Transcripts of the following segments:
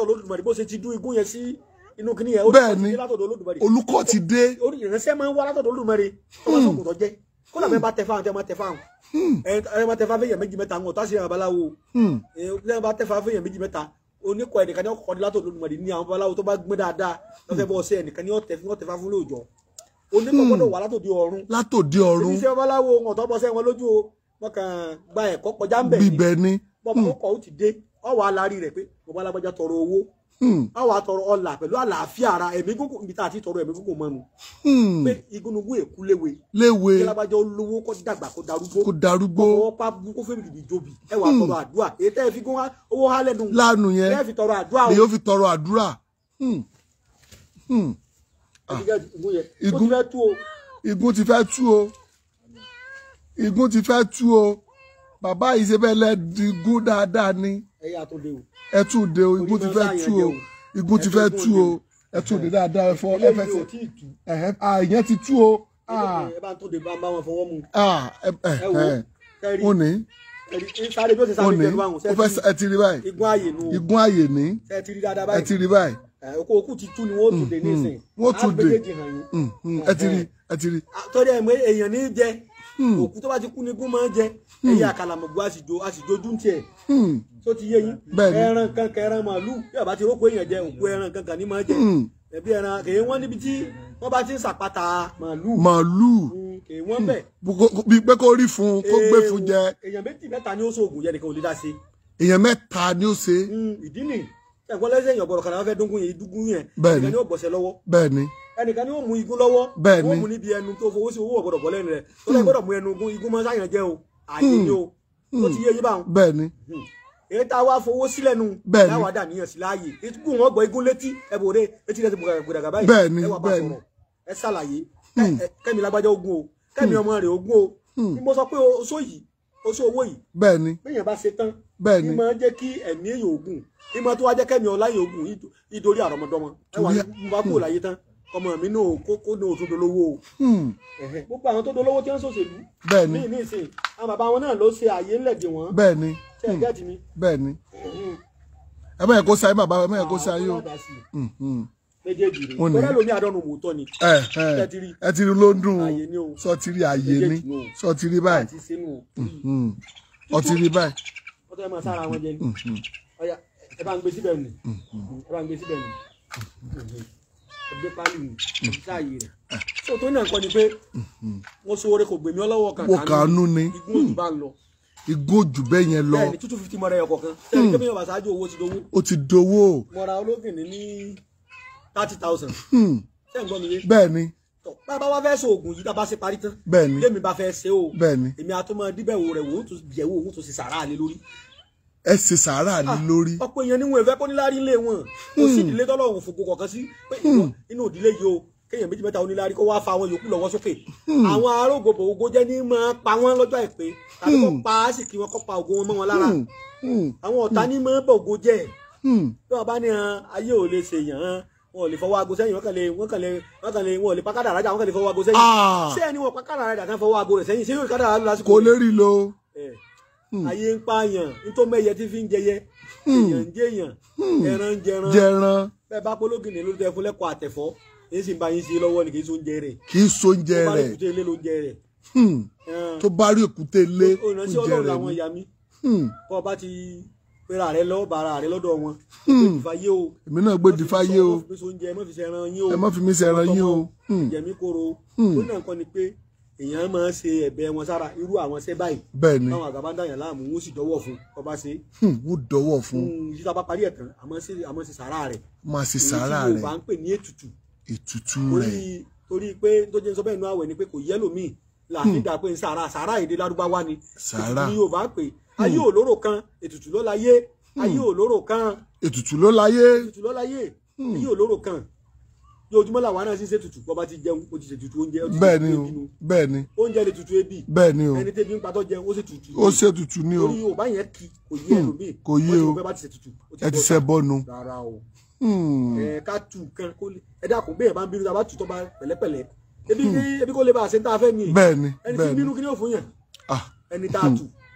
Olódùmarè bó ṣe ti dún igun yẹn sí inú kíní yẹn. Olùkọ́ ti dé látọ̀dọ̀ Olódùmarè. Olùkọ́ ti dé. Ìránṣẹ́ máa ń wá látọ̀dọ̀ Olódùmarè. Tó bá sọ̀kùn tó jẹ́ kó làbẹ́ bá tẹ fáwọn tẹ máa tẹ fáwọn ẹ máa tẹ fáwọn fẹ́yàn méjì mẹ́ta àwọn ọ̀tá sí àwọn babaláwo ẹ bá tẹ fáwọn fẹ́yàn méjì mẹ́ta oníkọ̀ ẹnìkan ní ọkọ̀ látọ̀dọ̀ Olódùmarè ní àwọn babaláwo tó bá gbé dáadáa lọ́fẹ́ bọ́ ọsẹ ẹnìkan ní ọ̀tẹ̀ fún ọ̀tẹ̀ fáwọn lóòjọ́. Oníkọ̀ gbọ́dọ̀ wà látòdì ọ̀run. Látòdì ọ̀run. Iṣẹ́ babaláwo ọ̀tọ̀ bọ́sẹ̀ wọn lójú o, wọn kàn gba ẹ̀kọ́ kọjá ń bẹ̀ ni. Bíbẹ ni. Bọ́ọ̀ kọ́ ó ti dé ọwọ́ alárí rẹ̀ pé bàbá alágbájá tọrọ owó, ọwọ́ àtọrọ ọlà pẹ̀lú àlàáfíà ara ẹ̀mí gúngùn ibi tá a ti tọrọ ẹ̀mí gúngùn mọ́nu. Pé igúnnugún èkú léwe. Léwe. Kí alágbájá olówó kó dàgbà kó darúgbó. Kó darúgbó. Kó fọwọ́ pa kó fẹ́ bìbì jóbi. Ẹ wà tọrọ àdúrà. Èyí tẹ́ ẹ fi gún owó há lẹ́nu. Lánàá yẹn. Ẹ fi tọrọ àdúrà o. Lè yóò fi tọrọ àdúrà. Igun ti fẹ́ tú o. Igun ti fẹ́ tú o. Igun ti fẹ́ tú o. Bàbá yìí ṣe bẹ́ẹ̀ lẹ́ẹ̀dígún dáadáa ni. Ẹ tún de o, igun ti fẹ́ tú o, igun ti fẹ́ tú o, ẹ tún de dáadáa, ẹ fọ ẹ fẹsẹ̀ ìyẹn ti tú o. Ẹ bá ń tó de bá ń bá wọn fọwọ́ mu. Ó ní ó ní ẹ ti rí báyìí. Igun ààyè nu. Igun ààyè ní. Ẹ ti rí dáadáa báyìí. Ẹ ti rí báyìí. Òkú ti tú ni wọ́n tún de nísìnyí. Wọ́n tún de ẹ ti rí ẹ ti rí. Torí ẹ̀ mọ èèyàn ní jẹ òkú tó bá ti kú ni gún máa ń jẹ ẹyẹ àkàlàmọ̀gbò àsìjojú ń tiẹ̀ tó ti yé yín. Ẹran kankan ẹran màálù bí ọba ti rókò èèyàn jẹ òkú ẹran kankan ní máa jẹ ẹbí ẹran kèé wọ́n níbi tí wọ́n bá ti ń sàpàtà màálù. Màálù kèé wọ́n bẹ̀. Bí pé kó rí fún kó gbé fún jẹ. Èèyàn méjì mẹ́ta ni ó ṣoògùn yẹn nìkan ò lè dá sí. Èèyàn mẹ́ta ni ó ṣe. Ìdí nì ẹ̀gbọ́n lẹ́sẹ̀ èèyàn gbọ́dọ̀ kàrà wọ́n fẹ́ dúngún yẹn dúngún yẹn. Bẹ́ẹ̀ni ẹnìkan ni ó bọ̀sẹ̀ lọ́wọ́. Bẹ́ẹ̀ni ẹnìkan ni ó mú igun lọ́wọ́. Bẹ́ẹ̀ni ó mú níbi ẹnu tó fowó sí owó ọ̀gbọ́dọ̀ bọ́ lẹ́nu rẹ̀ tó lẹ́ gbọ́dọ̀ mú ẹnu igun igun mọ́ sáyàn jẹ́ o àyè ni o tó ti yé yín báwọn. Bẹ́ẹ̀ni èyí tá a wá fowó sílẹ̀ nu Bẹ́ẹ̀ni láwa dà níyàn sí láàyè igun wọn gbọ́ igun létí ẹ̀bùrẹ́ etí rẹ̀ ti gbàgàgbà báyìí. Bẹ́ẹ̀ni ẹ wà bá sọ̀rọ̀ ẹ ṣàlàyé kẹ́mi lágbájá ogun o kẹ́mi ọmọ rẹ̀ ogun o ni mo sọ pé oṣó yìí oṣó owó yìí. Bẹ́ẹ̀ni bẹ́ẹ̀yàn bá ṣe tán Bẹ́ẹ̀ni ìmọ̀ jẹ́ kí ẹ̀mí èèyàn ogun ìmọ̀ tó wá jẹ́ kẹ́mi ọlá èèyàn ogun ìdórí àrọ́mọdọ́mọ ẹ wà ní bá kúrò láyé tán ọmọ mi náà kó ní òtún dolówó o. Gbogbo àwọn tó dolówó tí wọ́n ṣòṣèlú. Bẹ́ẹ̀ni ní ìsìn àwọn bàbá wọn náà ló ṣe àyè ńlẹ̀ dè wọ́n. Bẹ́ẹ̀ni ṣe ẹ gẹ́tì mi. Bẹ́ẹ̀ni ẹ má yẹ kó sáyé bàbá ẹ má yẹ kó sáyé o. Méjèèjì rè tọ́lá lómi àdánù mòótọ́ ni. Ẹ ti rí ló ń dùn o sọ ti rí àyè ni sọ ti rí báyìí ọ ti rí báyìí. Wọ́n tẹ́ máa sára wọn jẹ ni ẹ bá ń gbé síbẹ̀ nù ẹ bá ń gbé síbẹ̀ nù ẹgbẹ́ pálí nù sáàyè rẹ̀. Tó tó náà kọ́ ni pé wọ́n sọ oore kò gbèmí ọlọ́wọ́ kan kànú ni igun òjò bá ń lọ. Igun òjò bẹ́ẹ̀ yẹn lọ. Bẹ́ẹ̀ni 250 mọ́ra ẹyọ kọ̀ọ̀kan sẹ́yìn kébí yóò bá ṣáájú owó ti dowó. Ó ti dowó. Mọ́ra ológìnní ní 30,000. Sẹ́yìn gbọ́ mi yé. Bẹ́ẹ̀ni. Bàbá wa fẹ́ so oògùn yìí tá a bá ṣe parí tán. Bẹ́ẹ̀ni. Lémi bá fẹ́ ṣe o. Bẹ́ẹ̀ni. Èmi àtúmọ̀ díbẹ̀wò rẹ̀ wò ó tún yẹ̀wò òun tún ṣe sàrà lé lórí. Ẹ ṣe sàárà lé lórí. Ọ̀pọ̀ èèyàn ni wọn ìfẹ́ kó níláárí ńlé wọn. Kò sí ìdílé tọ́lọ́run fògo kọ̀ọ̀kan sí pé inú ìdílé yìí o kéèyàn méjì mẹ́ta oníláárí kó wá fa àwọn yòókù lọ́wọ́ sókè. Àwọn arógbòbò ògo jẹ́ ní máa pa wọ́n lọ́jọ́ àìpé tàbí kó pa á sì kí wọn kó pa ògo wọn mọ́ wọn lára. Àwọn ọ̀tá ní máa bọ̀ ògo jẹ́. Bí wọ́n bá ní ayé ò lè ṣèyàn wọn ò lè fọwọ́ aago sẹ́yìn wọ́n kàn lè wọn ò lè pa kádàrá jà wọ́n kàn lè fọwọ́ aago sẹ́yìn. Ṣé ẹni wọn pa kádàrá jà tán fọwọ́ aago rẹ̀ sẹ́yìn ṣé yóò kádàrá lọ lásìkò. Kò lè rí lo. Ayé ń pààyàn nítorí mẹ́yẹ tí fi ń jẹyẹ èèyàn ń jẹyàn ẹran ń jẹran jẹran. Bẹ́ẹ̀ bá pológìnì ló tẹ fún lẹ́kọ̀ọ́ àtẹ̀fọ́ èyí sì ń bá yín sí lọ́wọ́ ni kì í sóúnjẹ rẹ̀. Kì í sóúnjẹ tó bá rí rẹ̀. èkúté ilé lóúnjẹ rẹ̀. Tó bá rí èkúté ilé oúnjẹ rẹ̀ ni. Làwọn ìyá mi bọ́ bá ti pera rẹ lọ́wọ́ bàrà rẹ lọ́dọ̀ wọn. Èmi náà gbé dìfáyé o. Ẹ má fi ṣẹran yín o. Ẹ má fi mí ṣẹran yín o. Yẹmí koro ó náà kọ́ ni pé èèyàn máa ń ṣe ẹ̀bẹ̀ wọn sára irú àwọn ṣẹ́ báyìí. Bẹ́ẹ̀ni. Táwọn àgbà bá ń dàyàn láàmú wọn sì dọ́wọ́ fún ọba ṣe. Wọ́n dọ́wọ́ fún. Yìí tá a bá parí ẹ̀ tán àmọ́ ṣe sàrà rẹ̀. Máa ṣe sàrà rẹ̀. Èyí tí Yorùbá ń pè ní ètùtù. Ètùtù rẹ̀. Torí pé tó jẹ́ sọ bẹ́ẹ̀ inú àwẹ̀ ni pé kò yẹ́ lòmíì làfi dà pé sàrà sàrà èdè Lárúbáwá ni. Sàrà. Ní Yorùbá pè ayé òlóró kan ètùtù ló láyé ayé òlóró kan. Ètùtù ló láyé. Ètùtù ló láyé ayé òlóró kan. Yóòjúmọ́ làwọn náà sì ń ṣètùtù bọ́ bá ti jẹun ó ti ṣètùtù oúnjẹ ó ti Bẹ́ẹ̀ni ṣètùtù o ebi nu. Bẹ́ẹ̀ni. Oúnjẹ lè tutù ebi. Bẹ́ẹ̀ni o. Ẹni tẹ́bi ń patọ́ jẹun ó sì tutù. Ó ṣètùtù ni o. Torí Yorùbá yẹn kì kò yé ẹlòmíì. Kò yé o. Wọ́n ti bá ti ṣètùtù. Ẹ ti ṣẹ́ bọ́nu. Rárá o. Ẹ ká tu nǹkan kó lè ẹ dákun bẹ́ẹ̀ bá ń bínú tá a bá tù tọ́ bá pẹ̀lẹ́pẹ̀lẹ́ ebi kó lè bá a ṣe ń tá a fẹ́ ni. Bẹ́ẹ̀ni. Ẹni tí bínú kí ni yóò fún yàn. Ẹni tá a tù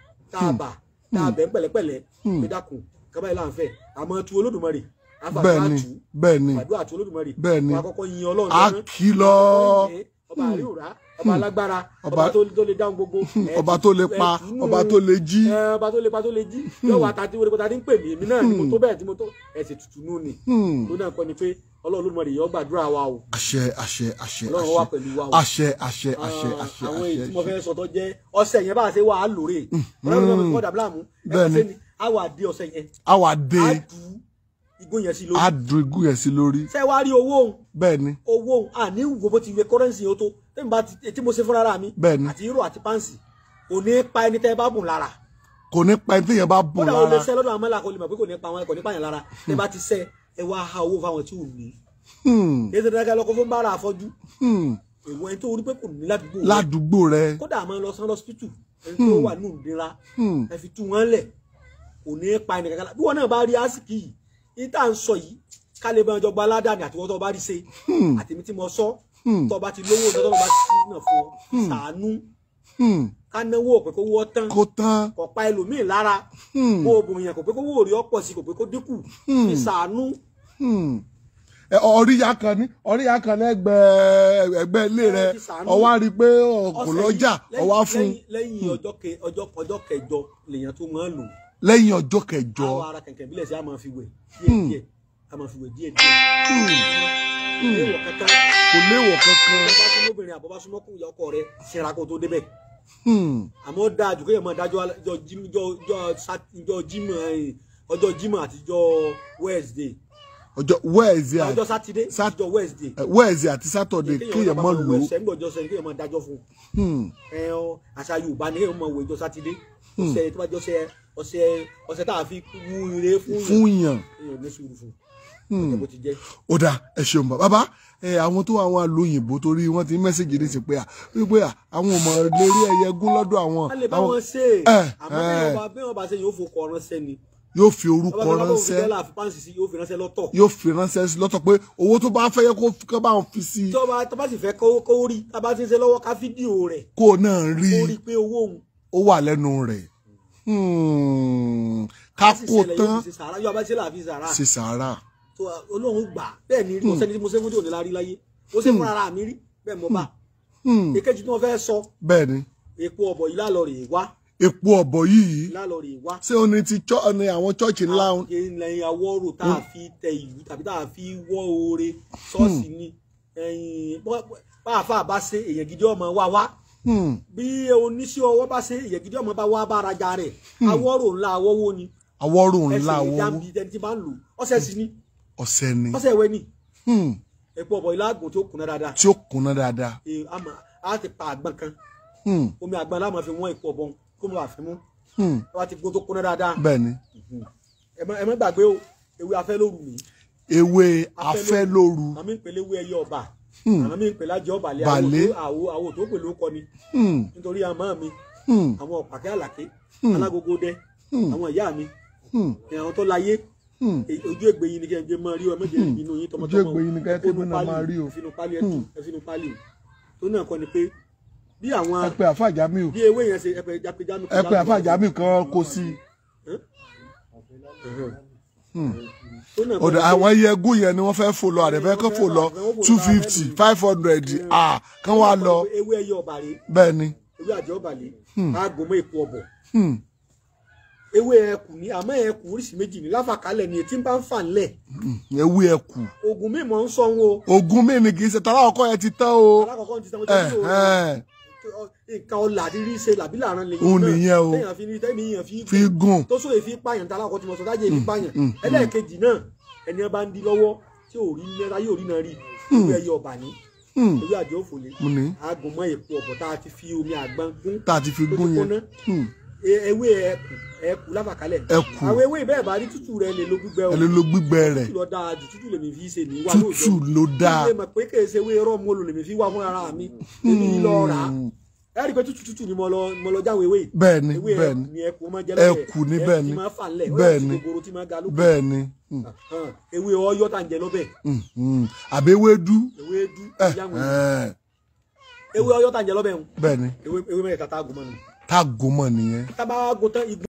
tá a bà tá a bẹ̀ ń pẹ̀lẹ́pẹ̀lẹ́ ẹ dákun kábàáyé là ń fẹ́ àmọ́ tu Olódùmarè. Bẹ́ẹ̀ni, bẹ́ẹ̀ni. Àdúrà tó Olódùmarè. Bẹ́ẹ̀ni. Wà á kọ́kọ́ yin Ọlọ́run. A kìlọ̀. Ọba àríwá, ọba alágbára, ọba tó lè dáhùn gbogbo. Ọba tó lè pa, ọba tó lè jí. Ọba tó lè pa tó lè jí. Yóò wá ta tí wọlé ta tí ń pè mí, èmi náà ni mo tó bẹ́ẹ̀ tí mo tó. Ẹ sì tutù nù ni. Tó náà kọ́ ni pé Ọlọ́run Olódùmarè yóò gbàdúrà wa o. Àṣẹ, àṣẹ, àṣẹ. Ọlọ́run wà pẹ̀lú wa o. Àṣẹ, àṣẹ, àṣẹ, àṣẹ. Àwọn èyí tí mo fẹ́ sọ tó jẹ́ ọ̀sẹ̀ yẹn bá a ṣe wà á lóore. Ọlọ́run ló kọ́ dàbí láàmú. Bẹ́ẹ̀ni. A wà dé ọ̀sẹ̀ yẹn. A wà dé. A dù igun yẹn sí lórí. A dù igun yẹn sí lórí. Ṣé wàá rí owó òun? Bẹ́ẹ̀ni. Owó òun à ní wo bó ti wé kọ́rẹ́ǹsì yẹn tó. Tẹ́mi bá ti tí mo ṣe fúnra mi. Bẹ́ẹ̀ni. Àti euro àti páǹsì. Kò ní pa ẹni tẹ́ bá bùn lára. Kò ní pa ẹni tẹ́ yẹn bá bùn lára. Kódà o lè ṣe lọ́dọ̀ àwọn mọ́lá kò lè mọ̀ pé kò ní pa wọn, kò ní pààyàn lára. Tẹ́ bá ti ṣe ẹ wá ha owó fáwọn tí ò ní. Èyí tó dáká lọ́kọ́ fún bára àfọ́jú. Èwo ẹni tó rí pé kò ní ládùúgbò rẹ. Ládùúgbò rẹ. Kódà máa lọ sán lọ́sítítù. Ẹni tó wà nù nira. Ẹ fi tú wọn lẹ̀. Kò ní pa ẹni kankan. Bí wọn náà bá rí àsìkí yìí, ní tá à ń sọ yìí, ká lè bá ọjọ́ gba aládàáni àti wọ́n tó bá rí ṣe. Àtèmi tí mo sọ, tó bá ti lówó tó bá ti nà fún ọ, ṣàánú. Ká náwó pé kó wọ́ tán. Kó tán. Kò pa ẹlòmíì lára. Kó o bòyàn kò pé kó wó rí ọ̀pọ̀ sí, kò pé kó dínkù. Fi ṣàánú. Ọ̀ríyá kan ní ọ̀ríyá kan lẹ́gbẹ̀ẹ́ ẹgbẹ́ ilé rẹ, ó wá rí pé kò lọ́jà, ó wá fún. Lẹ́yìn ọjọ́ kẹjọ lèèyàn tó máa ń lò. Lẹ́yìn ọjọ́ kẹjọ. Àwọn ara kẹ̀kẹ́ ìbílẹ̀ sí a máa fi wẹ̀ díẹ̀ díẹ̀, a máa fi wẹ̀ díẹ̀ díẹ̀. Kò léèwọ̀ kankan. Bó bá súnmọ́ obìnrin àbọ̀ bá súnmọ́ kùn ìyá ọkọ rẹ, sinra kó tó débẹ̀. Àmọ́ dáa jù kéèyàn máa dájọ́ ọjọ́ Jímọ̀ àti ọjọ́ Wednesday. Ọjọ́ Wednesday ọjọ́ Sátidé ọjọ́ Wednesday. Wednesday àti Saturday kéèyàn máa lò ó. Ọjọ́ sẹ́ni kéèyàn máa dájọ́ fún un. Àṣà Yorùbá ni kéèyàn máa wọ ọjọ́ Sátidé. Ọ̀sẹ̀ tó bá jọ ọ̀sẹ̀ tá a fi wú ire fún yàn. Èèyàn ní sùúrù fún un. Bó ti jẹ́. Ó dáa, ẹ ṣeun bàbá. Àwọn tó àwọn alóyìnbó torí wọ́n ti mẹ́sẹ̀gì ní ti pé à wípé à àwọn ò mọ̀ lérí ẹyẹ gún lọ́dọ̀ àwọn. A lè bá wọn ṣe é, àmọ́ bí wọ́n bá ṣe yóò fokọ̀ ránṣẹ́ ni. Yóò fi orúkọ ránṣẹ́. Yóò fi ránṣẹ́ lọ́tọ̀. Yóò fi ránṣẹ́ lọ́tọ̀ pé owó tó bá fẹ́ yẹ kó bá wọn fi sí. Tó bá sì fẹ́ kó rí, tá bá ti ń ṣe lọ́wọ́ ká fídíò rẹ̀. Kó náà rí. Kó rí pé owó òun. Ó wà lẹ́nu rẹ̀. Ká kó tán. Ṣe sàárà. Ọlọ́run gbà bẹ́ẹ̀ ni kò sẹ́ni tí mo ṣe fún tí ò ní lárí láyé. Ó ṣe fún ara mi rí bẹ́ẹ̀ mo bá. Èkejì tí wọ́n fẹ́ sọ. Bẹ́ẹ̀ ni. Epo ọ̀bọ̀ yìí lálọ́ rè wá. Epo ọ̀bọ̀ yìí. Lálọ́ rè wá. Ṣé o ní ti ní àwọn chọ́ọ̀chì ńlá. Ilẹ̀ awọ́rò tá a fi tẹ ìlú tàbí tá a fi wọ́ oore ṣọ́ọ̀ṣì ni. Bá a fà bá ṣe èèyàn gidi ọmọ wa wá. Bí oníṣẹ́ ọwọ́ bá ṣe èèyàn gidi ọmọ bá wá bá rajà rẹ̀. Awọ́rò ńlá awọ́wó ni. Awọ́rò ńlá awọ́wó. Ẹsẹ̀ ìjàmbí ẹni tí bá ń lò ọ̀sẹ̀ sí ni. Ọ̀sẹ̀ ni. Ọ̀sẹ̀ ìwé ni. Epo ọ̀bọ̀ ilá àgùn tí ó kúnná dáadáa. Tí ó kúnná dáadáa. A ti pa àgbọn kan. Omi àgbọn la máa fi wọ́n epo ọ̀bọ̀ kó mo bá fi mú. Wọ́n ti gbó tó kúnná dáadáa. Bẹ́ẹ̀ni. Ẹ má gbàgbé o, ewé afẹ́ lóru ni. Ewé afẹ́ lóru. Àmì ń pèlè ewé ẹyẹ ọba. Àmì ń pèlè ajé ọba lé àwo tó pèlè ó kọ ni. Nítorí àmọ́ mi, àwọn ọ̀pàkẹ́ àlàké, alágogo dẹ, àwọn ìyá mi, àwọn tó láyé. Ojú ègbè yìí ni kẹ́ ẹ gbé máa rí o, ẹ má jẹ́ ìbínú yín tọmọtọmọ. Ojú ègbè yìí ni kẹ́ ẹ gbé máa rí o. Ẹfinu pálí ẹtù, ẹfinu pálí o. Tó náà kọ́ ni pé bí àwọn. Ẹ pé àfáà Jamiu. Bí ewé yẹn ṣe ẹ pé Jamiu. Ẹ pé àfáà Jamiu kan kó sí. Ọ̀dọ̀ àwọn ẹyẹ egún yẹn ni wọ́n fẹ́ fò lọ, àdẹ̀fẹ́ kọ́ fò lọ 250, 500 kán wá lọ. Ewé ẹyẹ ọ̀bà rèé. Bẹ́ẹ̀ ni. Ewé àjẹ́ ọ̀bà rèé. Aago mọ́ epo ọ̀bọ̀. Ewé ẹkù ni, àmọ́ ẹkù oríṣi méjì ní láfàkálẹ̀ ni etí ń bá ń fà ńlẹ̀. Ewé ẹkù. Ògùn mi mọ̀ ń sọ wọn o. Ògùn mi ni kì í ṣe tàlá ọkọ yẹn ti tán o. Alákọ̀ọ́kọ́ ti tán o jẹ́ o. Nǹkan ọ̀la àti rí ṣe làbí làrán lè yín náà. O. Téèyàn fi ní tẹ́mi yàn fi gùn. Tó sóye fi pààyàn tàlá ọkọ tí mo sọ tájé fi pààyàn. Ẹlẹ́ẹ̀kejì náà ẹni bá ń di lọ́wọ́ tí ò rí náírà yóò rí náà rí. Ewé ẹyẹ ọ̀bà ní. Ewé àjẹ́ òfòlé. Aago mọ́ èpo ọ̀bọ̀ tá a ti fi omi àgbọn gún. Tá a ti fi gún yẹn. Ewé ẹkù ẹkù láfàkálẹ̀. Ẹkù. Àwọn ewé bẹ́ẹ̀ bá rí tútù rẹ̀ lè lo gbígbẹ o. Ẹ lè lo gbígbẹ rẹ̀. Tútù ló dáa jù, tútù lèmi fi ṣe ní wá lóòjọ́. Tútù ló dáa. Ilé mọ̀ pé kèé ṣe ewé irọ́ mo lò lèmi fi wá fún ara mi. Èmi lọ rà á. Ẹ rí i pé tútù tútù ni mo lọ jáwé ewé. Bẹ́ẹ̀ni bẹ́ẹ̀ni. Ewé ẹkù máa jẹ lọ́bẹ̀. Ẹkù ni bẹ́ẹ̀ni. Ẹkù ti máa fà ńlẹ̀. Bẹ́ẹ̀ni. Ó yàtọ̀ sí gogoro tí máa ga lókè. Bẹ́ẹ̀ni. Ewé ọyọ́ tá ń jẹ lọ́bẹ̀. Àbí ewédú. Ewédú. Ewé ọyọ́ tá ń jẹ lọ́bẹ̀. Bẹ́ẹ̀ni. Ewé mẹ́ta tá a gùn mọ́nu. Tá a gùn mọ́ nìyẹn. Tá a bá gùn tán igun.